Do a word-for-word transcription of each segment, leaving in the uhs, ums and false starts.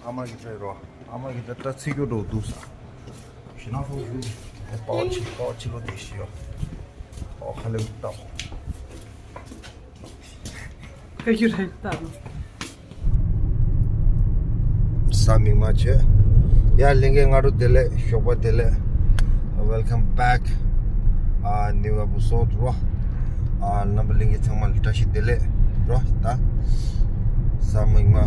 ཨ་མ་གི་ཚེ་རོ། ཨ་མ་གི་ད་ད་ཚིག་གྱོ་འགྲོ་འདུག་ས། ཞི་ན་ཧོ་ཧུ། པའོ་ཆི་པའོ་ཆི་ལོ་དེ་ཤི་ཡོ། ཨོ་ཁ་ལེ་ཏའོ། ཁ་ཁྱུ་རེད་ད་ནོ། ས་མིག་མ་ཆེ། ཡ་ལིང་གེ་ང་རུ་དེ་ལེ་ཞོགས་པ་དེ་ལེ། Welcome back. ཨ་new episode རོ། ཨ་རྣམ་པ་ལིང་གེ་ཚང་མ་ལ་བཀྲ་ཤིས་བདེ་ལེགས་རོ་ད། ས་མིག་མ།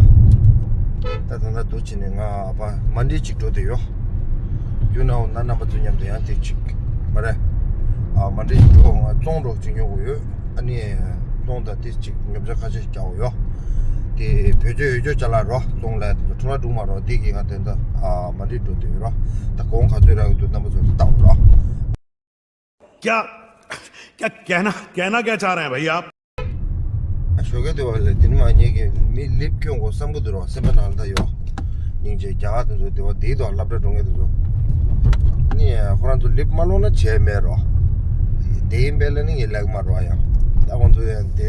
ད་ད་ད་དུ་ཅི་ནས་ང་ཨ་ཕ་མ་འདྲི་ཅིག་འགྲོ་དེ་ཡོ། ཡུ་ན་འོ་ན་རྣམ་པ་ཚོ་མཉམ་དུ་ཡང་དེ་ཅིག་མ་རེད། ཨ་མ་འདྲི་འགྲོ་ང་བཙོང་རོགས་ཅིག་ཉོ་གོ་ཡོད། ཨ་ནི་སྟོང་དང་ཏི་ཅིག་ཉོ་ཆ་ཁ་ཤས་རྒྱག་ཡོ། དེ་བོད་ཆོས་ཡོད་ཆོས་ཅ་ལག་རོ་སྟོང་ལ་ཁྲོ་ལ་སྒྲུང་མ་རོ་འདི་གི་ང་དེ་འདྲ་ཨ་མ་འདྲི་འགྲོ་དེ་རོ། ད་གོང་ག་ཚོད་རག་གི་འདུག་རྣམ་པ་ཚོ་ལྟ་རོ། क्या क्या कहना कहना क्या चाह रहे हैं भाई आप? ཞོགས་ཀས་དེ་བ་ལས་དེ་ནི་མ་ཉེས་ཀྱི་མི་ལིབ་ཁྱོད་གོ་བསམ་གི་འདུག་རོ་སེམས་པ་ནང་ལ་ད་ཡོ། སྙིང་རྗེ་རྒྱ་གར་དེ་ཚོ་དེ་བ་དེའི་དོ་སློབ་གྲྭ་འགྲོ་མཁན་དེ་ཚོ། ནི་ཁོ་རང་ཚོ་ལིབ་མ་ལོང་ན་བྱས་མེད་རོ། དེ་ཡིན་པས་ལ་ནི་ངས་ལེགས་མ་རོ་ཡང་ད་ཁོང་ཚོ་ཡང་དེ།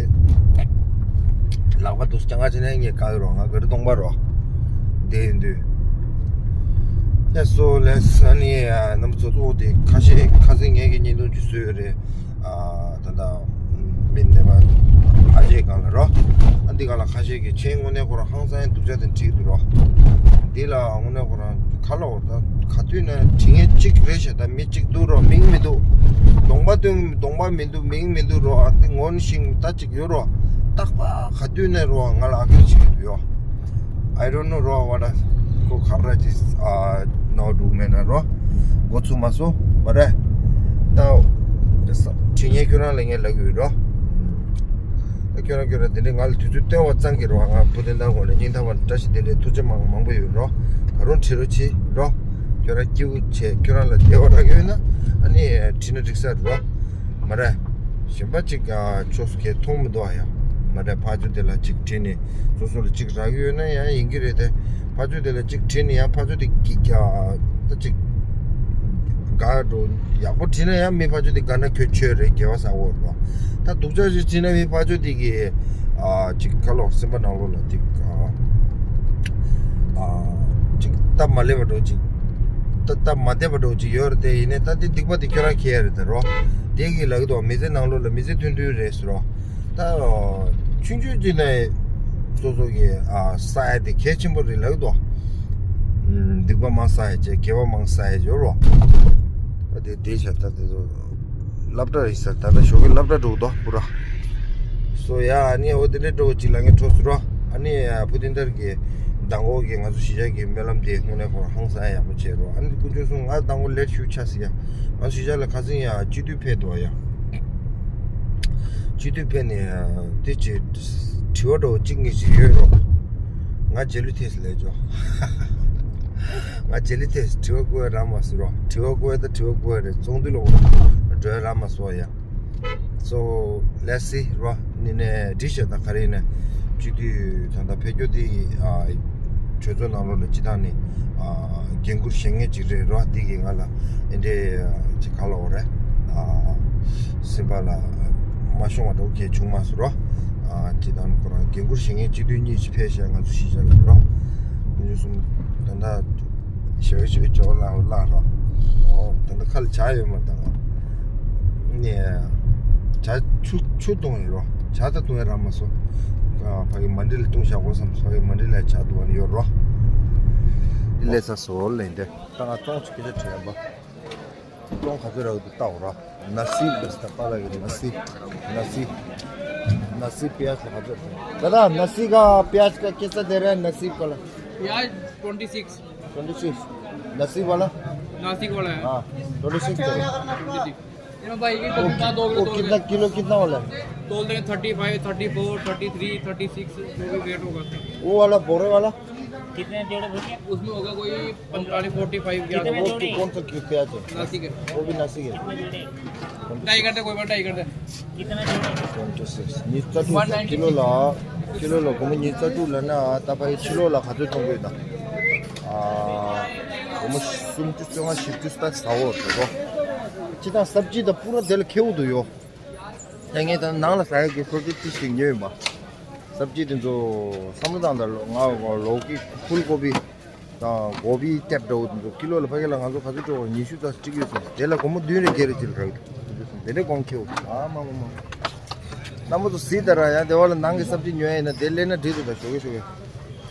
ལག་པ་འདུག་རྐྱང་ང་ཅི་ནས་ངས་བཀག་རོ་ང་ག་རེ་གཏོང་པ་རོ། དེ་ཡིན་དུས། ཡ་སོ་ལེ་ས་ནི་ཡ་རྣམ་ཚོ་ཚོ་དེ་ཁ་ཤས་ཁ་སང་ངས་ཀྱི་བརྙན་ཐུང་ཅིག་བཟོས་ཡོད་རེད། ཨ་ད་ལྟ་མི་ནས་པ་ཨ་ཅེ་གང་ལ་རོ། ཨ་འདི་གང་ལ་ཁ་ཤས་ཀྱི་ཆེན་དངོས་གནས་ཁོ་རང་ཧང་སང་ཡང་སྡུག་ཅག་དེ་འགྲིག་འདུག་རོ། འདི་ལ་དངོས་གནས་ཁོ་རང་ཁ་ལོ་ད་ག་དུས་ན་དྲི་ངན་གཅིག་རེད་ཤག་ད་མི་གཅིག་འདུག་རོ་མིང་མི་འདུག་གདོང་པ་སྟོན་གདོང་པ་མི་འདུག་མིང་མི་འདུག་རོ། ཨ་འདི་ངོ་ནས་ཤིང་ད་གཅིག་ཡོད་རོ། རྟག་པ་ག་དུས་ནས་རོ་ང་ལ་ཨ་ཁུ་ཅིག་ཡོད། I don't know རོ་བ་ད་ཁོ་ཁ་ར་ཅིག་ཨ་ནོ་འདུག་མེད་ན་རོ། འགོ་ཚུགས་མ་སོང་བ་རེད། ད་དྲི་ངན་ཁྱོད་རང་ལ་ངས་ལབ་ཡོད་རོ། ད་ཁྱོད་རང་ཁྱོད་རང་དེ་འདྲའི་ང་ལ་དུས་ཚོད་སྟོན་བ་ཙང་གི་རོ། ང་བུ་དེ་འདྲ་ངོ་ནས་སྙིང་ཐག་པ་ནས་བཀྲ་ཤིས་བདེ་ལེགས་ཐུགས་རྗེ་མང་མང་པོ་ཡོད་རོ། ད་རུང་བྲིས་རོ་ཆེ་རོ། ཁྱོད་རང་སྐྱིད་པོ་བྱས་ཁྱོད་རང་ལ་བདེ་བ་རག་ཡོད་ན་ཨ་ནི་བྲིས་ན་འགྲིག་ས་རོ། མ་རེད། གཞན་པ་ཅིག་ཕྱོགས་སུ་ཁྱེད་མཐོང་མི་འདུག་ཨ་ཡ། མ་རེད་ཕ་ཆོས་དེ་ལ་ཅིག་བྲིས་ནས་སོ་སོ་ལ་ཅིག་རག་ཡོད་ན་ཡང་ཡིན་གྱི་རེད་དེ། ཕ་ཆོས་དེ་ལ་ཅིག་བྲིས་ནས་ཡང་ཕ་ཆོས་དེ་གི་ཀྱ་ད་ཅིག་དགའ་འགྲོ་ཡག་པོ་བྲིས་ན་ཡང་མི་ཕ་ཆོས་དེ་དགའ་ན་ཁྱོད་ཆོས་རེད་དགེ་བ་བསགས་འོ་རེད་པ། ད་སྡུག་ཅག་ཅིག་བྲིས་ན་མི་ཕ་ཆོས་དེ་གི་ཨ་ཅིག་ཁ་ལོ་སེམས་པ་ནང་ལོགས་ལ་ཅིག་ཨ་ཨ་ཅིག་སྟབས་མ་ལེགས་པ་འགྲོ་ཅིག་ད་སྟབས་མ་བདེ་བ་འགྲོ་ཅིག་ཡོད་རེད་དེ། ཡིན་ནའི་ད་དེ་སྡིག་པ་དེ་ཁྱོད་རང་འཁྱེར་ཡ་རེད་དེ་རོ། དེ་གི་ལག་ཏུ་མི་ཚེ་ནང་ལོགས་ལ་མི་ཚེ་མཐུན་མཐུན་རེད་ཟེར་རོ། ད་ཆུང་ཆུང་ཅིག་ནས་སོ་སོ་གི་ཨ་ས་ཡ་དེ་གལ་ཆེན་པོ་རེད་ལག་ཏུ། སྡིག་པ་མང་ས་ཡ་བྱས་དགེ་བ་མང་ས་ཡ་ཡོད་རོ། ད་དེ་དེ་བྱ་ད་དེ་ཚོ། སློབ་གྲྭ་ཡིན་ས་ད་ལྟ་ཞོགས་ཀས་སློབ་གྲྭ་འགྲོ་གི་འདུག་པུ་ར། སོ་ཡ་ཨ་ནི་འོ་དེ་འདྲའི་འགྲོ་གཅིག་ལ་ངས་འཕྲོ་ཟུར་རོ། ཨ་ནི་བུ་དེ་འདར་གྱི་མདང་དགོང་གི་ང་ཚོ་གཞིས་ཆགས་ཀྱི་སྨོན་ལམ་དེ་དངོས་གནས་ཁོ་རང་ཧང་སང་ཡག་པོ་བྱས་རོ། ཨ་ནི་དཀོན་མཆོག་གསུམ་ང་མདང་དགོང་ལེཊ་ཤུ་ཆགས་སི་ཡ། ང་ཚོ་གཞིས་ཆགས་ལ་ཁ་སང་ཡ་སྤྱི་འཐུས་ཕེབས་འདུག་ཡ། སྤྱི་འཐུས་ཕེབས་ནས་དེ་ཅི་དྲི་བ་འདྲ་བོ་གཅིག་གཉིས་ཅིག་ཡོད་རོ། ང་རྗེས་ལུས་ཐེབས་སི་ལས་ཇོ། ང་རྗེས་ལུས་ཐེབས་སི་དྲི་བ་བཀོད་ར་མ་སི་རོ། དྲི་བ་བཀོད་ད་དྲི་བ་བཀོད་རེད་ཙོང་དུས་ལོ། འགྲོ་ར་མ་སོ་ཡ། So let's see རོ། ནི་ནས་འདྲི་བཤད་དང་ག་རེ་ནས་སྤྱི་འཐུས་ད་ལྟ་ཕེབས་རྒྱུ་དེ་ཨ་གྲོས་ཚོགས་ནང་ལོགས་ལ་སྤྱི་བཏང་ནས་ཨ་འགན་འཁུར་བཞེས་མཁན་ཅིག་རེད་རོ། འདི་གིས་ང་ལ་ཨེ་འདྲའི་ཅིག་ག་ལ་འོ་རེད་ཨ་སེམས་པ་ལ་མ་ཤོང་བ་འགྲོ་གལ་བྱུང་མ་སོང་རོ། ཨ་སྤྱི་བཏང་ཁོ་རང་འགན་འཁུར་བཞེས་མཁན་སྤྱི་འཐུས་གཉིས་ཅིག་ཕེབས་བཞག་ང་ཚོ་གཞིས་ཆགས་ལ་རོ། དེ་ཚོ་གསུམ་ད་ལྟ་ཞེ་བའི་ཞེ་བའི་ཇོ་ལ་ལ་རོ། ཨོ་ད་ལྟ་ཁ་ལ་ཇ་ཡོད་མ་ད་ང་ནས་ཇ་ཆུ་ཆུ་བཏུང་ཡོད་རོ། ཇ་ད་བཏུང་ཡ་རག་མ་སོང་། ཨ་ཕ་གི་མ་འདྲི་ལ་བཏུང་བཞག་གོ་བསམ་ཕ་གི་མ་འདྲི་ལ་ཇ་བཏུང་བ་ནི་ཡོད་རོ། ལས་ས་སོ་ལེན་ཏེ་ད་ང་ཙོང་ཆུ་སྐད་ཆ་དྲིས་ཡ་པ། ཙོང་ག་ཚོད་རག་འདུག་ལྟ་འོ་ར། नसीब बस ता पा लगे नसीब। नसीब। नसीब प्याज का हजर है। दादा, नसीब का प्याज का कैसा दे रहे हैं नसीब वाला? प्याज ट्वेंटी सिक्स। Twenty six. नसीब वाला? नासिक वाला है। हाँ, ट्वेंटी सिक्स दे रहे हैं। Twenty six. ये भाई, ये वो, तो दो किलो वो तोल कितना, दे। किलो कितना वाला है? तोल देंगे thirty five, thirty four, thirty three, thirty six, जो भी वेट होगा। वो वाला बोरे वाला? कितने जोड़े भैया? उसमें होगा कोई पैंतालीस, फ़ोर्टी फ़ाइव के कितने आसपास। वो जोड़े? कौन सा कि-, प्याज है? नासिक है। वो भी नासिक है। कितने जोड़े? ढाई कर दे, कोई बात, ढाई कर दे। कितना जोड़े? Twenty six. ཉི་ཤུ་རྩ་དྲུག་ཁྱི་ལོ་ལ། ཁྱི་ལོ་ལ་སྒོར་མོ་ཉི་ཤུ་རྩ་དྲུག་ལབ་ན་ད་ཕ་གི་ཕྱི་ལོགས་ལ་ག་ཚོད་གཏོང་དགོས་དང་། ཨ། སྒོར་མོ་སུམ་ཅུ་སོ་ལྔ་བཞི་བཅུ་ལྟ་ཟ་འོ་དེ་གོ། ཅི་དང་སབ་ཇི་དང་པུ་ར་དེ་ལ་ཁེའུ་དུ་ཡོ། ད་ངས་ད་ནང་ལ་ཟ་ཡག་གི་སོ་ཅི་ཅི་ཞིག་ཉོས་ཡིན་པ། སབ་ཇི་དེ་ཚོ་བསམ་བློ་བཏང་ད་ང་ལོ་ཀི་ཕུལ་ཀོ་པི། དང་གོ་བི་ཀེབ་འདྲ་བོ་དེ་ཚོ་ཀི་ལོ་ལ་ཕ་གི་ལ་ང་ཚོ་ག་ཚོད་སྤྲད་དགོས། ཉི་ཤུ་ཙམ་སྤྲད་ཀྱི་ཡོད་ཟེར། དེ་ལ་སྒོར་མོ་བདུན་རེ་བརྒྱད་རེ་ཅིག་རག་གི་འདུག་དེ་འདྲའི་གོང་ཁེ་བོ། ཨ་མ་མ་མ། རྣམ་པ་ཚོ་གཟིགས་དང་ར། ཡང་དེ་བ་ལ་ནང་གི་སབ་ཇི་ཉོ་ཡ་ཡིན་ན་དེ་སླེབས་ན་འགྲིག་འདུག་ད་ཞོགས་ཀས་ཞོགས་ཀས།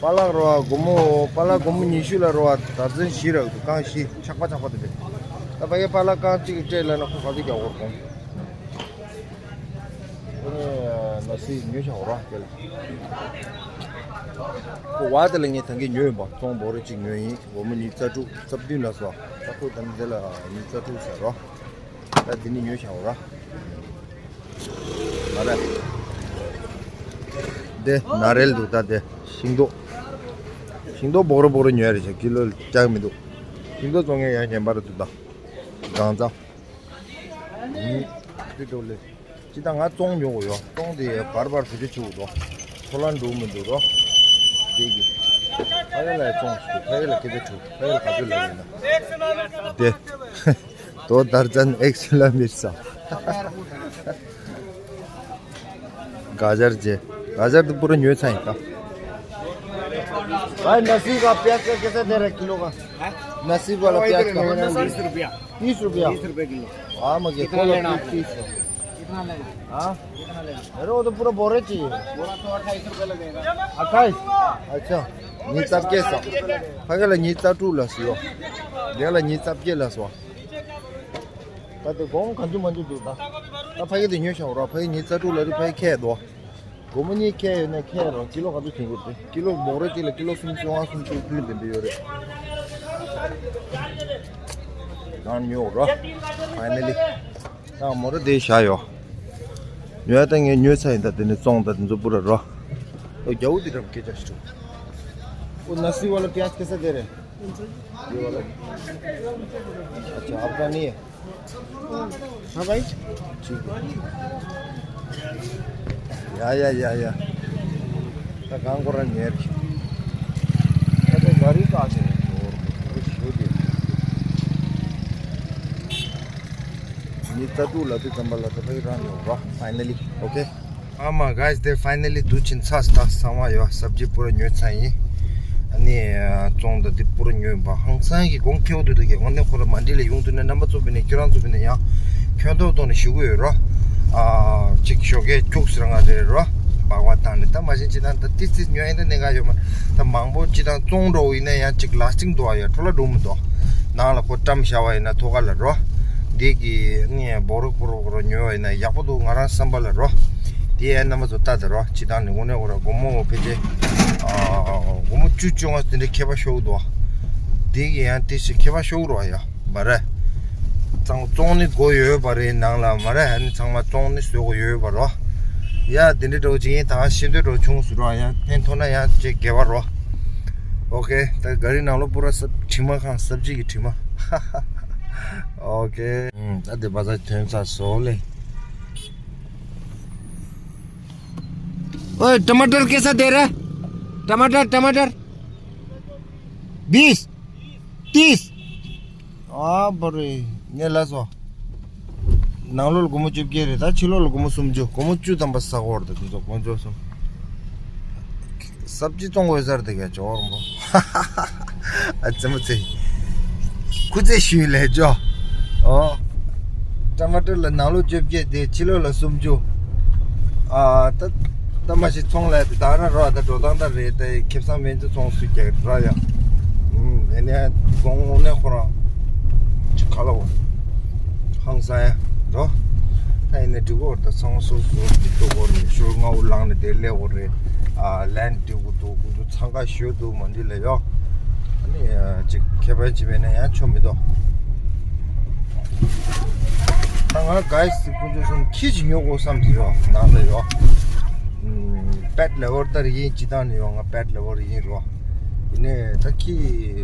པ་ལག་རོ་བ་སྒོར་མོ། པ་ལག་སྒོར་མོ་ཉི་ཤུ་ལ་རོ་བ་དར་ཛན་བཞི་རག་གི་འདུག་རྐང་བཞི་ཆག་པ་ཆག་པ་དེ་འདྲ། ད་ཕ་གི་པ་ལག་རྐང་གཅིག་གི་སྤྲད་ལབ་ན་ཁོ་ག་ཚོད་རྒྱག་དགོས་རེད་གོང་། ཁོ་ནས་ན་སི་ཉོས་བཞག་ར་དེ་ལ། ཁོ་བ་དེ་ལ་ངས་ད་གིན་ཉོས་ཡིན་པ། བཙོང་བོ་རེ་གཅིག་ཉོས་ཡིན། སྒོར་མོ་ཉིས་རྩ་དྲུག་རྩ་བདུན་ལ་སོ། ད་ཁོ་ད་ནི་དེ་ལ་ཉིས་རྩ་དྲུག་ཟེར་རོ། ད་འདི་ནི་ཉོས་བཞག་ར། མ་རེད། དེ་ན་རེལ་འདུག་ད་དེ་ཤིང་ཏོག་ཤིང་ཏོག་བོ་རོ་བོ་རོ་ཉོས་རེད་བྱ། ཀི་ལོ་ལ་བཀྱག་མི་འདུག་ཤིང་ཏོག་བཙོང་མཁན་ཡང་ངན་པ་རེད་འདུག་ད་གང་ཙམ། ཨུམ། ཏི་ཏོ་ལེ། ཅི་ད་ང་བཙོང་ཉོ་གོ་ཡོ། བཙོང་དེ་བར་བར་བེད་སྤྱོད་བྱེད་དགོས་དོ། ཁོ་ལ་འགྲོ་མི་འདུག་རོ། དེ་གི། ཕ་གི་ལ་བཙོང་ཞིག་ཕ་གི་ལ་སྐད་ཆ་དྲིས། ཕ་གི་ལ་ག་ཚོད་ལབ་ཡིན་ན། དེ། དོ་དར་ཅན་ཨེག་སུ་ལ་མིར་ས། गाजर जे। गाजर तो पूरा न्यू था इनका। भाई, नसीब का प्याज का कैसे दे रहे किलो का? हैं? नसीब वाला प्याज का। तीस रुपया। तीस रुपया? तीस रुपये किलो। हाँ, मुझे कितना लेना आपको? तीस है। कितना लेना? हाँ? कितना लेना? अरे, वो तो पूरा बोरे चाहिए। बोरा तो अट्ठाईस रुपये लगेगा। अट्ठाईस? अच्छा। ཉིས་རྩ་བརྒྱད་སོང་། ཕ་གི་ལ་ཉིས་རྩ་དྲུག་ལ་སོང་། དེ་ལ་ཉིས་རྩ་བརྒྱད་ལ་སོང་། ད་དེ་གོང་གང་ཅི་མང་ཅི་འདུག་ད། ད་ཕ་གི་དེ་ཉོས་ཤོག་རོགས། ཕ་གི་ཉིས་རྩ་དྲུག་ལ་རི་ཕ་གི་ཁྱད་དོ། སྒོར་མོ་གཉིས་ཁྱད་ཡོད་ན་ཁྱད་རོགས། ཀི་ལོ་ག་ཚོད་བྱིན་དགོས་ཏེ། ཀི་ལོ་མོག་རེ་གཅིག་ལ་ཀི་ལོ་སུམ་ཅུ་སོ་ལྔ་སུམ་ཅུ་ཕུལ་འདི་འདི་ཡོད་རེད། གང་ཉོ་རོགས། ཕའི་ནལ་ལི། ད་མོ་ར་དེ་བཞག་ཡོད། ཉོས་ད་ངས་ཉོས་ཚར་ཡིན། ད་དེ་ནས་བཙོང་ད་དེ་ཚོ་པུ་ར་རོ། ཨོ་རྒྱ་བོ་དེ་འདྲ་སྐད་ཆ་ཞིག་འདུག་ཨོ་ནས་ཝ་ལ་པི་ཡ་ཇ་ཀེ་སར་དེ་རེད། ये वाला। अच्छा, आपका नहीं है? हाँ भाई। ठीक है। या, या, या, या। ད་གང་གོ་ར་ཉེར། ད་ད་ག་རི་ཀ་ཞེ་ནས་ཞོར་ཞོར་གྱི། ཉིས་རྩ་དྲུག་ལ་དུས་ཙམ་པ་ལ་ད་ཕ་གི་རང་ཡོང་ར། ཕའི་ནལ་ལི། ཨོ་ཁེ། ཨ་མ་གཱས་དེ་ཕའི་ནལ་ལི་དུ་ཕྱིན་ཚར་སོང་། ད་ཚང་མ་ཡོད། སབ་ཇི་པུ་ར་ཉོས་ཚར་ཡིན། ཨ་ནི་བཙོང་ད་དེ་པུ་ར་ཉོས་པ་ཧང་སང་གི་གོང་ཁེ་བོ་དུ་དུ་གི་དངོས་གནས་ཁོ་ར་མ་འདི་ལ་ཡོང་དུས་ནས་རྣམ་པ་ཚོ་བི་ནས་ཁྱོད་རང་ཚོ་བི་ནས་ཡང་ཁྱོད་ཐོག་ཐོག་ནས་ཞུ་གི་ཡོད་རོ། ཨ་ཅིག་ཞོགས་ཀས་ཁྱུག་ཟེར་ང་རེད་རོ། སྦག་སྦག་བཏང་ནས་ད་མ་གཞི་ཅི་ད་ད་ཏི་སི་ཉོ་ཡིན་ད་གནད་འགག་ཡོད་མ། ད་མང་པོ་ཅི་ད་བཙོང་འགྲོ་ཡིན་ན་ཡང་ཅིག་ལ་སི་ཊིང་འདུག་ཨ། ཡ་འཕྲོ་བརླག་འགྲོ་མི་འདུག་ནང་ལ་ཁོ་བཀྲམ་བཞག་པ་ཡིན་ན་ཐོག་ཁ་ལ་རོ། འདི་གི་ནི་བོ་རོག་བོ་རོག་བོ་རོག་ཉོས་པ་ཡིན་ན་ཡག་པོ་འདུག་ང་རང་བསམ་པ་ལ་རོ། དེ་ཡང་རྣམ་པ་ཚོ་ལྟ་དང་རོ། སྤྱི་བཏང་ནི་དངོས་གནས་ཁོ་ར་སྒོར་མོ་ཕལ་ཆེར་ཨ་སྒོར་མོ་བཅུ་བཅོ་ལྔ་དེ་འདྲའི་ཁྱད་པར་ཤོར་གི་འདུག་འདི་གི་ཡང་དེ་ཞིག་ཁྱད་པར་ཤོར་གི་རོ། ཡ་མ་རེད། ཚང་བཙོང་ནི་དགོས་ཡོད་པ་རེད་ནང་ལ་མ་རེད། ཨ་ནི་ཚང་མ་བཙོང་ནི་བཟོ་དགོས་ཡོད་པ་རོ། ཡ་དེ་འདྲའི་འདྲ་བོ་ཅིག་ཡིན། ད་ཤེས་འདོད་འདྲ་བོ་བྱུང་སོང་རོ། ཡང་ཕན་ཐོགས་ན་ཡང་ཅིག་དགེ་བ་རོ། ཨོ་ཁེ། ད་ག་རི་ནང་ལོགས་པུ་ར་ས་དྲི་མ་ཁང་སབ་ཇི་གི་དྲི་མ། ཨོ་ཁེ། ད་དེ་བ་ས་ཐོན་ཚར་སོང་ལེ། ओए, टमाटर कैसा दे रहा है? टमाटर, टमाटर। बीस। तीस। ཨ་བ་རེ། ངས་ལབ་སོང་། ནང་ལོགས་ལ་སྒོར་མོ་བཅོ་བརྒྱད་རེད། ད་ཕྱི་ལོགས་ལ་སྒོར་མོ་སུམ་ཅུ། སྒོར་མོ་བཅུ་ཐམ་པ་ས་གོ་རེད། ད་དེ་ཚོ་སྒོར་མོ་བཅུ་གསུམ། སབ་ཇི་བཙོང་དགོས་ས་རེད་དེ་ག་ཇོ་རོང་པོ། ཨ་ཙི་མོ་ཙི། ཁུ་ཙེ་ཞུས་ལས་ཇོ། ཨོ། ཊ་མ་ཊར་ལ་ནང་ལོགས་བཅོ་བརྒྱད་དེ་ཕྱི་ལོགས་ལ་སུམ་ཅུ། ཨ་ད་ད་མ་ཤི་ཚོང་ལས་དེ་ད་ར་རོ། ད་འགྲོ་སྟངས་ད་རེད། ད་ཁེ་བཟང་མེད་ཚེ་ཚོང་སུས་རྒྱག་ར་ཡ། ཨུམ། ཨེ་ནས་གོང་ནས་ཁོ་རང་ཅི་ཁ་ལ་བ་ཧང་སང་ཡ་རོ། ད་ཡིན་ན་འགྲིག་གོ། ད་ཚང་མ་སོ་སོ་སོ་འགྲིག་ཏུ་གོ་ནས་ཞོར་ལྔ་བོ་ལངས་ནས་དེ་ལས་འོ་རེད། ཨ་ལན་འགྲིག་གོ་འདུག་ཁོ་ཚོ་འཚང་ཁ་ཞོ་འདུག་མ་འདི་ལ་ཡོ། ཨ་ནི་ཅིག་ཁེ་ཕན་ཅིག་མེད་ན་ཡང་ཆོ་མི་འདུག་ད་ང་གའི་སི་ཀུན་ཅོ་སོང་ཁྱི་ཅིག་ཉོ་དགོས་བསམ་གྱི་ཡོད་ནང་ལ་ཡོད། པེཊ་ལ་བར་ལྟར་ཡིན་ཅི་ད་ནི་ཡོད། ང་པེཊ་ལ་བར་ཡིན་རོ། ཡིན་ནའི་ད་ཁྱི་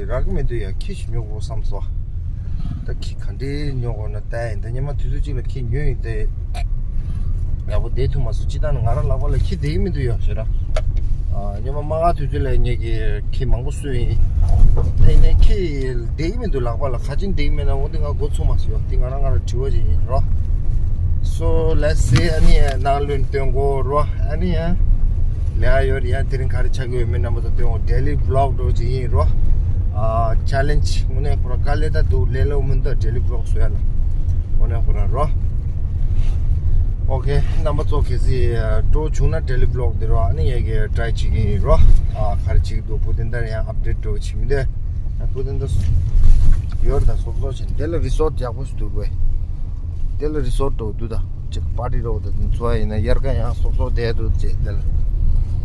རག་གི་མི་འདུག་ཡ། ཁྱི་ཅིག་ཉོ་དགོས་བསམ་སོང་། ད་ཁྱི་ག་འདྲའི་ཉོ་དགོས་ན་ད་ཡིན། ད་ཉི་མ་དུས་ཚོད་གཅིག་ལ་ཁྱི་ཉོས་ཡིན་ཏེ། ཡག་པོ་བསྡད་ཐུབ་མ་སོང་། ཅི་ད་ནི་ང་རང་ལག་པ་ལ་ཁྱི་བསྡད་ཀྱི་མི་འདུག་ཡ་ཞེ་ར། ཨ་ཉི་མ་མ་ག་དུས་ཚོད་ལ་ངེད་ཀྱི་ཁྱི་མང་པོ་གསོས་ཡིན། ད་ཡིན་ནའི་ཁྱི་བསྡད་ཀྱི་མི་འདུག་ལག་པ་ལ། ག་ཅི་བསྡད་ཀྱི་མེད་ན་འོ་འདི་ང་མགོ་ཚོས་མ་སོང་ཡ། འདི་ང་རང་ང་རང་དྲི་བ་ཅིག་ཡིན་རོ། So let's see. ཨ་ནི་ནང་ལོན་སྟོན་གོ་རོ། ཨ་ནི་ཡ་ལས་ཡོད་ཡ། དེ་རིང་ག་རེ་ཆགས་ཀྱི་ཡོད་མེད་རྣམ་པ་ཚོ་སྟོན་གོ། ཌེ་ལི་བི་ལོག་འདྲ་ཅིག་ཡིན་རོ། ཨ་ཆེ་ལེན་ཇི་དངོས་གནས་ཁོ་རང་དཀའ་ལས་ད་འདུག་ལས་སླ་པོ་མི་འདུག་ཌེ་ལི་བི་ལོག་བཟོ་ཡ་ལ། དངོས་གནས་ཁོ་རང་རོ། ཨོ་ཁེ། རྣམ་པ་ཚོ་གལ་སྲིད་སྤྲོ་བྱུང་ན་ཌེ་ལི་བི་ལོག་འདི་རོ། ཨ་ནི་ངས་ཀྱི་ཊ་རའི་བྱེད་ཀྱི་ཡིན་རོ། ཨ་ག་རེ་བྱེད་ཀྱི་འདུག་བུ་དེ་འདྲ་ཡང་ཨབ་ཌེཊ་འདྲ་བོ་བྱེད་མི་འདོད། ཨ་བུ་དེ་འདྲ་ཡོད་རེད། ད་སོབ་སོབ་བྱེད་དེ་ལ་རི་སོར་ཊི་ཡག་པོ་ཞིག་འདུག་བས། དེ་ལ་རི་སོར་ཊི་འདྲ་བོ་འདུག་ད་ཅིག་པར་ཊི་འདྲ་བོ་ད་འཚོ་བ་ཡིན་ན་དབྱར་ཁ་ཡང་སོབ་སོབ་བསྡད་འདུག་ཅེས་དེ་ལ།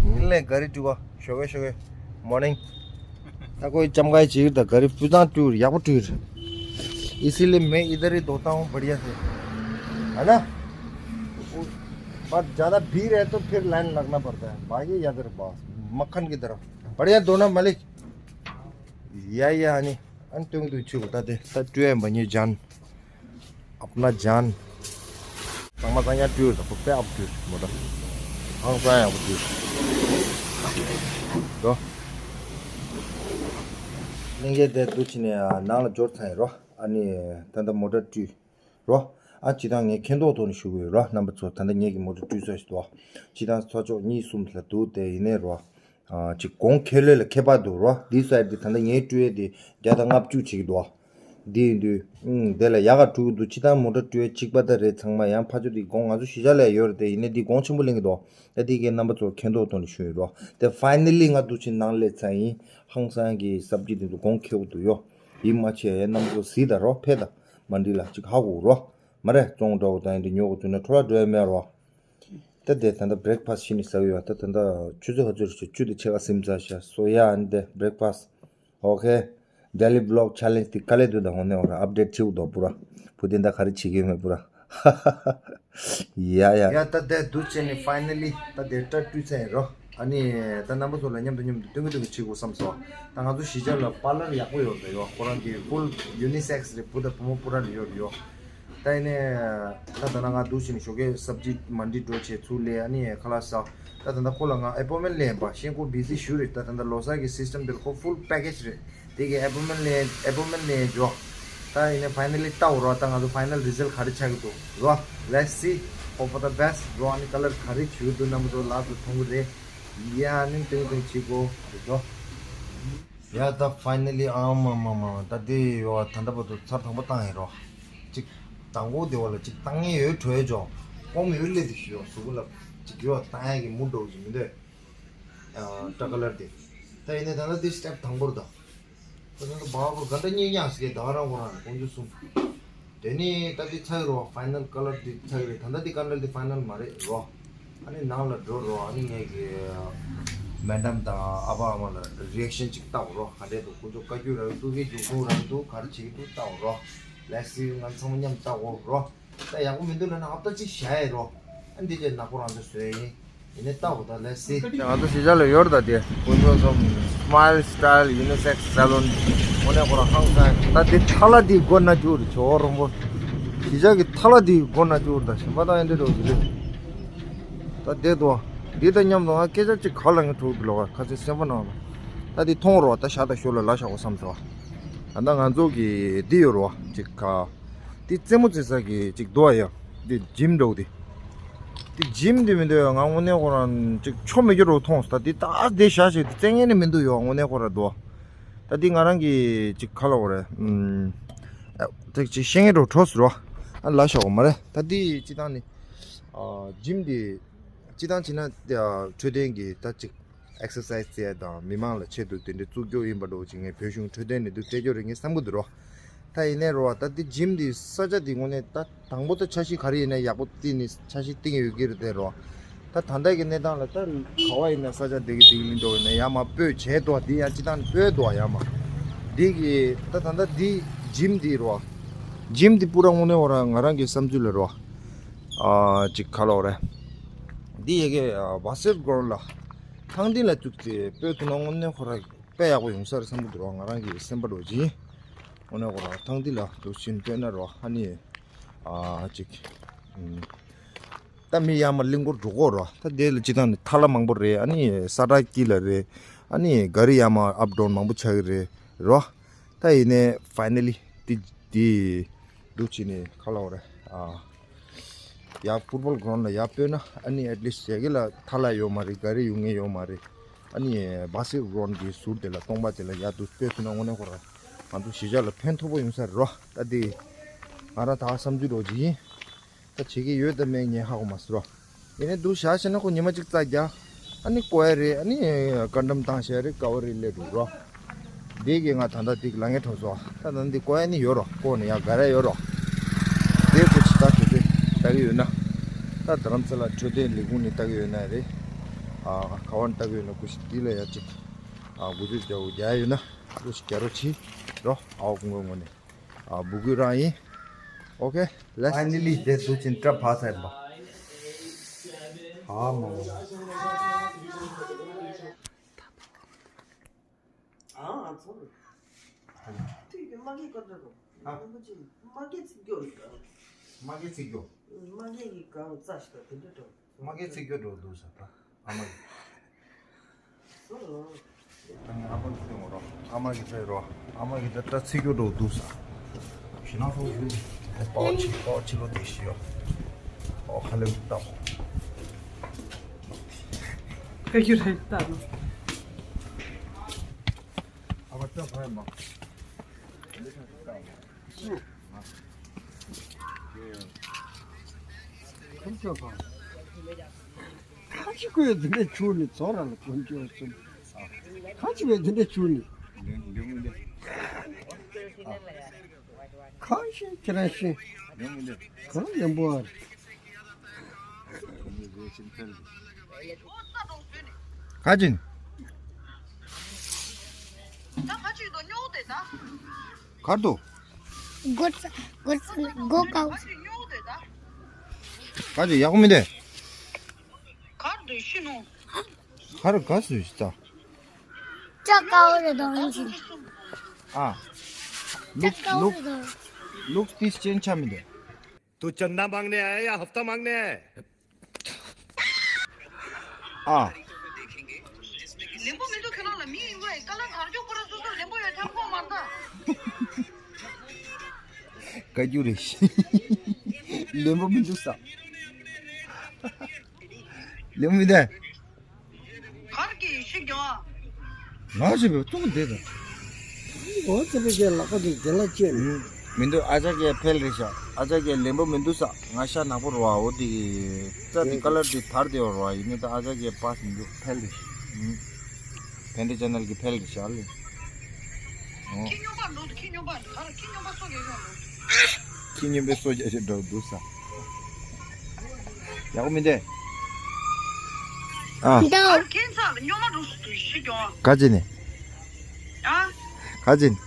ཉིན་ལས་ག་རེ་འགྲིག་གོ་ཞོགས་ཀས་ཞོགས་ཀས་མོར་ནིང་། ད་कोई चमगाई चीर दा घर पुजां टूर या वो टूर। इसीलिए मैं इधर ही धोता हूँ बढ़िया से, है ना? पर ज़्यादा भीड़ है तो फिर लाइन लगना पड़ता है। भाई ये इधर बस मक्खन की तरह बढ़िया धोना मालिक। या या हनी। अन तुम तो छू बता दे। ता टू है बनिए जान। अपना जान। ཚང་མ་ཚང་ཡང་བཀྲུས་དང་པོ་དཔེ་ཨ་བཀྲུས་མོ་ད། ཧང་སང་ཡང་བཀྲུས། དོ། ལྷན་རྒྱས་དེ་འདུག་ཕྱི་ནས་ནང་ལ་འབྱོར་ཚར་ཡིན་རོ། ཨ་ནི་ད་ལྟ་མོ་ཊ་བཀྲུས་རོ། ཨ་སྤྱི་བཏང་ངས་མཁྱེན་རྟོགས་ཐོག་ནས་ཞུ་གི་ཡོད་རོ། རྣམ་པ་ཚོ་ད་ལྟ་ངེད་ཀྱི་མོ་ཊ་བཀྲུས་ཚར་ཞིག་འདུག་སྤྱི་བཏང་ཚོ་ཅོག་གཉིས་གསུམ་ལ་འདུག་དེ་ཡིན་ནའི་རོ། ཅིག་གོང་ཁེ་ལས་ལ་ཁྱད་པར་འདུག་རོ། འདི་སའིཌ་འདི་ད་ལྟ་ངའི་སྤྲོད་ཡས་འདི་བརྒྱ་དང་ལྔ་བཅུ་ཅིག་འདུག་འདི་ཡིན་དུས་ཨུམ་དེ་ལ་ཡག་ག་འགྲོ་གི་འདུག་སྤྱི་བཏང་མོ་ཊ་སྤྲོད་ཡས་གཅིག་པ་ད་རེད། ཚང་མ་ཡང་ཕར་ཕྱོགས་འདི་གོང་ང་ཚོ་གཞིས་ཆགས་ལ་ཡོད་རེད། དེ་ཡིན་ནའི་འདི་གོང་ཆེན་པོ་ལེན་གི་འདུག་ད་འདི་གའི་རྣམ་པ་ཚོར་མཁྱེན་རྟོགས་ཐོག་ནས་ཞུ་ཡིན་རོ། དེ་ཕའི་ནལ་ལི་ང་འདུག་ཕྱི་ནང་སླེབས་ཚར་ཡིན། ཧང་སང་གི་སབ་ཇི་འདི་ཚོ་གོང་ཁེ་པོ་འདུག་ཡོ། ཡིད་མ་ཆེས་ཡས་རྣམ་པ་ཚོ་གཟིགས་དང་རོ། ཕེབས་དང་མ་འགྲིག་ལ་ཅིག་ཧ་གོ་རོ། མ་རེད། བཙོང་འདྲ་བོ་དང་ཡིན་དུས་ཉོ་དགོས་བྱུང་ན་འཕྲོ་བརླག་འགྲོ་ཡ་མེད་རོ། ད་དེ་ད་ལྟ་བྷི་རེག་ཕ་སི་ཤི་ནས་ཟ་གི་ཡོད། ད་ད་ལྟ་ཆུ་ཚོད་ག་ཚོད་རེད། ཆུ་དེ་ཕྱེད་ཀ་ཟིན་ཚར་ཤག་སོ་ཡ་ཨ་ནི་དེ་བྷི་རེག་ཕ་སི། ཨོ་ཁེ། ཌེ་ལི་བི་ལོག་ཆེ་ལེན་ཇི་དེ་དཀའ་ལས་འདུག་ད་དངོས་གནས་འོ་ར་ཨབ་ཌེཊ་བྱེད་དགོས་འདུག་བུ་ར། བུ་དེ་འདྲ་ག་རེ་བྱེད་ཀྱི་ཡོད་མེད་བུ་ར། ཡ་ཡ། ཡ་ད་དེ་འདུག་བྱས་ནས་ཕའི་ནལ་ལི་ད་དེ་སྐྲ་བཀྲུས་ཚར་ཡིན་རོ། ཨ་ནི་ད་རྣམ་པ་ཚོ་ལ་མཉམ་དུ་མཉམ་དུ་སྟོན་གི་སྟོན་གི་བྱེད་དགོས་བསམ་སོང་། ད་ང་ཚོ་གཞིས་ཆགས་ལ་པར་ལར་ཡག་པོ་ཡོད་རེད་ཡོ། ཁོ་རང་གི་ཕུལ་ཡུ་ནི་སེག་སི་རེད། བུ་དང་བུ་མོ་པུ་ར་ལ་ཡོད་རེད་ཡོ། ད་ཡིན་ནའི་ད་ད་ན་ང་འདུག་བྱས་ནས་ཞོགས་ཀས་སབ་ཇི་མན་ཌི་འགྲོ་བྱས་ཚུར་སླེབས། ཨ་ནི་ཁ་ལག་ཟ། ད་ད་ལྟ་ཁོ་ལ་ང་ཨེ་པོན་མེན་ཊི་ལེན་པ་ཤེས། ཁོ་བི་ཟི་ཞུ་རེད། ད་ད་ལྟ་ལོ་གསར་གྱི་སིས་ཊམ་དེར་ཁོ་ཕུལ་པེ་ཀེ་ཇི་རེད། དེ་གི་ཨེ་པོན་མེན་ཊི་ལེན་ཨེ་པོན་མེན་ཊི་ལེན་འགྲོ། ད་ཡིན་ནའི་ཕའི་ནལ་ལི་ལྟ་འོ་རོ། ད་ང་ཚོ་ཕའི་ནལ་རི་ཛལ་ག་རེ་ཆགས་ཀྱི་འདུག་རོ། Let's see, hope for the best རོ། ཨ་ནི་ཀ་ལར་ག་རེ་བྱུག་འདུག་རྣམ་པ་ཚོ་ལག་ཏུ་མཐོང་གི་རེད། ཡ་ཨ་ནི་ཏིང་ཏིང་བྱེད་དགོས་རེད་འགྲོ། ཡ་ད་ཕའི་ནལ་ལི་ཨ་མ་མ་མ་ད་དེ་ཡོ་ད་ལྟ་བར་དུ་ཚར་དང་པོ་བཏང་ཡིན་རོ། ཅིག་དང་པོ་དེ་བ་ལ་ཅིག་བཏང་ངེས་ཡོད་གྲོས་ཅོ། ཀོམ་ཡོད་ལེ་དེ་ཞུ་ཡོ་གཟུགས་པོ་ལ་ཅིག་ཡོ་བཏང་ཡ་གི་མུ་འགྲོ་གི་མི་འདོད། ཨ་སྐྲ་ཀ་ལར་དེ། ད་ཡིན་ནའི་ད་ལྟ་དེ་སི་ཊེབ་དང་པོར་ད། ད་ལྟ་བ་བ་ག་འདྲ་སྙིང་ཉག་ཟེར་གི་ད་ག་རང་ཁོ་རང་ལ་དཀོན་མཆོག་གསུམ། དེ་ནི་ད་འདི་ཚར་རོ། ཕའི་ནལ་ཀ་ལར་འདི་ཚར་རེད། ད་ལྟ་འདི་ཀ་ལར་འདི་ཕའི་ནལ་མ་རེད་རོ། ཨ་ནི་ནང་ལ་འགྲོ་རོ། ཨ་ནི་ངས་ཀྱི་མེ་ཌམ་དང་ཨ་ཕ་ཨ་མ་ལ་རི་ཨེག་ཤན་ཅིག་བལྟ་དགོས་རོ། ག་འདྲས་འདུག་ཁོ་ཚོ་བཀའ་བཀྱོན་རག་གི་འདུག་གི་མཇུག་སྡོམ་རག་གི་འདུག་ག་རེ་བྱེད་ཀྱི་འདུག་བལྟ་དགོས་རོ། ལེགས་སི་ང་ཚང་མ་མཉམ་བལྟ་དགོས་རོ། ད་ཡག་པོ་མི་འདུག་ལབ་ན་ཧབ་ཏ་གཅིག་བཞག་ཡས་རོ། ཨ་འདི་ཅེ་ནག་པོ་རང་ཚོ་བཟོས་ཡིན། ཡིན་ནའི་ལྟ་དགོས་ད་ལེགས་སི། ང་ཚོ་གཞིས་ཆགས་ལ་ཡོད་རེད་ད་དེ། དཀོན་མཆོག་གསུམ། སི་མའིལ་སི་ཊའིལ་ཡུ་ནི་སེག་སི་སེ་ལོན། དངོས་གནས་ཁོ་རང་ཧང་སང་། ད་དེ་ཐ་ལ་དེའི་སྒོ་ན་རྒྱུག་རེད་ཇོ་བོ་རོང་པོ། གཞིས་ཆགས་ཀྱི་ཐ་ལ་དེའི་སྒོ་ན་རྒྱུག་རེད། ད་གཞན་པ་ད་ཨེ་འདྲ་འགྲོ་གི་རེད། ད་དེ་དོ། འདི་དང་མཉམ་དུ་ང་སྐད་ཆ་གཅིག་ག་ལ་ངས་ཐུག་འདུག་ལོ། ཁ་ཚེ་སེམས་པ་ནང་ལ། ད་དེ་མཐོང་རོགས། ད་ཞག་དང་ཞོར་ལ་ལ་ཤག་གོ་བསམ་ཚེ་བ། ད་ལྟ་ང་ཚོ་གི་འདི་ཡོད་རོ་གཅིག་ག་འདི་རྩེད་མོ་རྩེ་ས་གི་ཅིག་འདུག་ཨ་ཡ། འདི་ཇིམ་འདྲ་བོ་འདི། འདི་ཇིམ་འདི་མི་འདུག་ཡ། ང་དངོས་གནས་ཁོ་རང་ཅིག་ཆོ་མེད་རྒྱུ་འདྲ་བོ་མཐོང་སོང་། ད་འདི་ད་འདི་བཞག་བྱས་འདི་རྩེད་མཁན་ནི་མི་འདུག་ཡོ། དངོས་གནས་ཁོ་རང་འདུག་ད་འདི་ང་རང་གི་ཅིག་ག་ལབ་དགོས་རེད། ཨུམ། ཨ་ཅིག་ཅིག་ཤེས་མཁན་འདྲ་བོ་གྲོགས་སུ་རོ། ཨ་ལ་ཤོག་མ་རེད། ད་འདི་སྤྱི་བཏང་ནི། ཨ་ཇིམ་འདི། སྤྱི་བཏང་བྱས་ན་འདི་ཨ་འཕྲོད་བསྟེན་གྱི་ད་ཅིག་ཨེག་སར་སའི་ཛི་བྱས་དང་མི་མང་ལ་ཆེད་དུ་དེ་འདྲའི་བཙུགས་རྒྱུ་ཡིན་པ་འདྲ་བོ་ཅིག་ངས་བོད་གཞུང་འཕྲོད་བསྟེན་ནས་འདུག་སྤྲད་རྒྱུ་རེད་ངས་བསམ་གྱི་འདུག་རོ། ད་ཡིན་ནའི་རོ་ད་འདི་ཇིམ་འདི་ས་ཆ་འདི་དངོས་གནས་ད་དང་པོ་ད་འཆར་གཞི་ག་རེ་ཡིན་ན་ཡག་པོ་བརྩིས་ནས་འཆར་གཞི་བཏིང་ཡོད་ཀྱི་རེད་དེ་རོ། ད་ད་ལྟ་གི་གནས་སྟངས་ལ་ད་ག་བ་ཡིན་ན་ས་ཆ་འདི་གི་འདི་གི་ལིང་འགྲོ་ཡིན་ན་ཡ་མ་སྤོས་བྱས་འདུག་འདི་ཡང་སྤྱི་བཏང་ནས་སྤོས་འདུག་ཡ་མ། འདི་གི་ད་ད་ལྟ་འདི་ཇིམ་འདི་རོ། ཇིམ་འདི་པུ་ར་དངོས་གནས་འོ་ར་ང་རང་གི་བསམ་ཚུལ་ལ་རོ། ཨ་ཅིག་ག་ལབ་དགོས་རེད། འདི་ཡ་གི་བྷ་སི་ཀེ་ཊི་བྷོལ་གྷ་རོན་ཌི་ལ་ཐང་སྟེང་ལ་བཙུགས་ཏེ་སྤོས་ཐུབ་ན་དངོས་གནས་ཁོ་ར་དཔེ་ཡག་པོ་ཡོང་ས་རེད་བསམ་གྱི་འདུག་རོ། ང་རང་གི་སེམས་པ་འདྲ་བོ་ཅིག་དངོས་གནས་ཁོ་ར་ཐང་སྟེང་ལ་འདུག་ཕྱིན་སྤོས་ན་རོ་ཨ་ནི། ཨ་ཅིག་ཨུམ། ད་མི་ཡར་མར་གླིང་སྐོར་འགྲོ་གོ་རོ། ད་དེ་ལ་སྤྱི་བཏང་ནི་ཐ་ལ་མང་པོ་རེད། ཨ་ནི་ས་ཊག་དཀྱིལ་ལ་རེད། ཨ་ནི་ག་རི་ཡར་མར་ཨབ་ཌའོན་མང་པོ་ཆགས་ཀྱི་རེད་རོ། ད་ཡིན་ནའི་ཕའི་ནལ་ལི་དེ་དེ་འདུག་བྱས་ནས་ག་ལབ་དགོས་རེད། ཨ་ཡར་ཕུཊ་བྷོལ་གྷ་རོན་ཌི་ལ་ཡར་སྤོས་ན་ཨ་ནི་ཨེཊ་ལིསཊ་ཡ་གི་ལ་ཐ་ལ་ཡོད་མ་རེད། ག་རི་ཡོང་མཁན་ཡོད་མ་རེད། ཨ་ནི་བྷ་སི་རོན་གྱི་ཟུར་དེ་ལ་སྟོང་པ་དེ་ལ་ཡར་འདུག་སྤོས་ཐུབ་ན་དངོས་གནས་ཁོ་རང་ང་ཚོ་གཞིས་ཆགས་ལ་ཕན་ཐོགས་པོ་ཡོང་ས་རེད་རོ། ད་དེ་ང་རང་ད་བསམ་ཚུལ་རོ་ཅིག་ཡིན། ད་བྱེད་ཀྱི་ཡོད་དམ་མེད་ངས་ཧ་གོ་མ་སོང་རོ། ཡིན་ནའི་འདུག་བཞག་བྱས་ན་ཁོ་ཉི་མ་གཅིག་རྩ་རྒྱག་ཨ་ནི་བཀོ་ཡ་རེད། ཨ་ནི་བཀའ་འགྲམ་བཏང་བྱས་རེད། དཀའ་བ་རེད་སླེབས་འགྲོ་རོ། འདི་གས་ང་ད་ལྟ་འདི་ལ་ངས་གྲོངས་སོང་། ད་ད་འདི་བཀོ་ཡ་ནི་ཡོད་རོ། བཀོ་ནས་ཡང་དགར་ཡ་ཡོད་རོ། དེ་ཁོ་ཅི་ད་གྲོས་དེ་ལྟ་གི་ཡོད་ན། ད་རྡ་རམ་ས་ལ་འཕྲོད་བསྟེན་ལས་ཁུངས་ནས་ལྟ་གི་ཡོད་ན་རེད། ཨ་ག་བ་ནས་ལྟ་གི་ཡོད་ན་ཁོ་ཅི་འདི་ལ་ཡ་ཅིག་ཨ་འགུལ་སྐྱོད་རྒྱག་རྒྱག་ཡོད་ན་ཁོ་ཅི་རྒྱག་རོགས་གྱིས་རོ། ཨའོ་ཁོང་ངོས་ནས། ཨ་འབུ་རྒོད་རང་ཡིན། ཨོ་ཁེ། ལེ་ཕའི་ནལ་ལི་དེ་འདུག་ཅིང་སྐྲ་བག་ཚར་པ། ཨ་མ་མ། ཨ་ཨ་ཚོ། དུས་ཀྱི་མ་གི་ཀ་འདྲ་རོ། ཨ། མ་གི་ཚིག་སྐྱོ་རེད། མ་གི་ཚིག་སྐྱོ། མ་གི་གང་རྩ་ཞིག་དང་དེ་འདྲ་འདྲ། མ་གི་ཚིག་སྐྱོ་འགྲོ་འདུག་ས་ད། ཨ་མ་གི། ཨ་མ་གི་ཚེ་རོ། ཨ་མ་གི་ད་ད་ཚིག་སྐྱོ་འགྲོ་འདུག་ས། ཞི་ན་ཧོ་ཡུ། པའོ་ཆི་པའོ་ཆི་ལོ་དེ་ཤི་ཡོ། ཨོ་ཁ་ལེ་ཏ། ཁ་ཁྱུ་རེ་ཏ་ནོ། ཨ་མ་ཏ་ཕ་མ། ཁམས་ཆོས་པ། ཁ་ཅིག་ཁོས་འདི་འདྲ་བྱུང་ནས་ཚོ་ར་ལ་དཀོན་མཆོག་གསུམ། ཁ་ཅིག་བས་འདི་འདྲ་བྱུང་ནས། ཁ་ཤས་ཁྱེད་རང་ཤེས། གང་ལེན་པོ་ཨར། ག་ཅིན། གར་དུ། གོ་ས་གོ་ས་གོ་ཀའོ། ག་ཅིན་ཡག་པོ་མི་འདུག་གར་དུ་ཤི་ནོ། གར་ག་སུ་ཤི་ད། ཅ་ཀའོ་རེ་དང་ཅི། ཨ། ལུག་ལུག་ལུག་ཏིས་ཅན་ཆ་མི་འདུག तू चंदा मांगने आया या हफ्ता मांगने आया है? ཨ། ལེན་པོ་མི་འདུག་ཁྱེད་རང་ལ་མི་ཡིན་དགོས། ཀ་ལ་གར་ཅོག་པོ་ར་སོ་སོ་ལེན་པོ་ཡོད་ཐབས་ཁོ་མ་ད། བཀའ་རྒྱུ་རེད། ལེན་པོ་མི་འདུག་ས། ལེན་པོ་མི་འདུག་གར་གྱི་ཤི་རྒྱོ། ང་ཞིག་བཏུང་བསྡད་དང་། འོ་ཙི་པི་ཀའི་ལག་པ་གི་རྒྱན་ལ་བཅད་ནས། མི་འདུག་ཨ་ཅག་གི་ཕལ་རེད་ཤག་ཨ་ཅག་གི་ལེན་པོ་མི་འདུག་ས། ང་ཤ་ནག་པོ་རོ་བ། འོ་དེ་གི་རྩ་དེ་ཀ་ལར་དེ་དར་དེ་བ་རོ་བ། ཡིན་ནི་ད་ཨ་ཅག་གི་པཱ་སི་མི་འདུག་ཕལ་རེད་ཤག་ཕན་བདེ་ཅེ་ནལ་གི་ཕལ་རེད་ཤག་ལེ། ཁྱི་སྨྱོན་པ་འགྲོ་འདུག་ཁྱི་སྨྱོན་པ་ག་རེ་ཁྱི་སྨྱོན་པ་སོ་རྒྱག་ཡོང་འདུག་ཁྱི་སྨྱོན་པའི་སོ་རྒྱག་ཞིག་འགྲོ་འདུག་ས། ཡག་པོ་མི་འདུག་ཨ། འདུག་ཁྱེད་ཚ་ལ་སྨྱོན་པ་འགྲོ་སུ་དུ་ཤི་ཀྱང་། ག་ཅི་ནས། ཨ། ག་ཅི་ནས།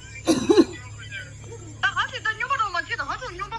ད་ག་ཅི་ད་སྨྱོན་པ་འགྲོ་མ་ཅི་ད་ག་ཅི་སྨྱོན་པ།